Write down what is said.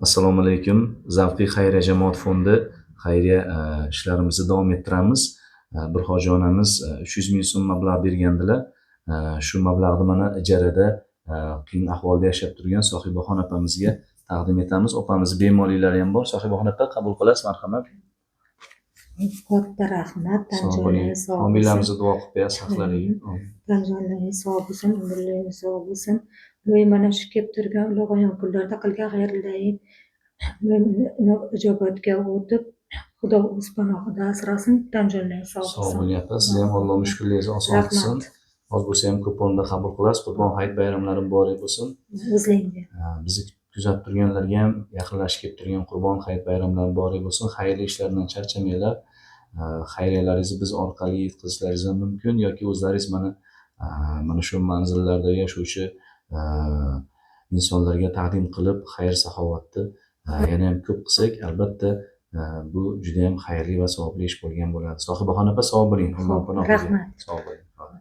Assalomu alaykum. Zavqiy xayriya jamoat fondi xayriya ishlarimizni davom ettiramiz. Bir hoji onamiz 300 ming so'm mablag' bergandilar. Shu mablag'ni mana ijarada qiyin ahvolda yashab turgan Sohibaxon opamizga taqdim etamiz. Opamizni bemorliklari ham bor. Sohibaxon opa, qabul qilasiz, marhamat. Katta rahmat, Sog' bo'ling. tan jonlaringiz sog' bo'lsin. Homiylarimizni duo qilib qo'yasiz haqlariga. Tan jonlaringiz sog' bo'lsin, umrlaringiz sog' bo'lsin. Iloyim, mana shu kelib turgan ulug'aygan kunlarda qilgan xayrlaring ijobatga o'tib, Xudo o'z panohida asrasin, tan jonlaringiz sog' Sog' bo'lsin. bo'ling, opa. Sizni ham Alloh mushkulligingizni oson qilsin. Rahmat. Oz bo'lsa ham ko'p o'rinda qabul qilasiz. Qurbon hayit bayramlari muborak bo'lsin. O'zlangga. Bizni kuzatib turganlarga ham yaqinlashib kelib turgan Qurbon hayit bayramlari muborak bo'lsin. Xayrli ishlardan charchamanglar. Xayriyalaringizni biz orqali yetkazishlaringiz ham mumkin yoki o'zlaringiz mana shu manzillarda yashovchi insonlarga taqdim qilib, xayr saxovatni yana ham ko'p qilsak, albatta, bu juda ham xayrli va savobli ish bo'lgan bo'ladi. Sohibaxon opa, sog' bo'ling. Alloh Xo'p, panohiga. Rahmat. Sog' bo'ling.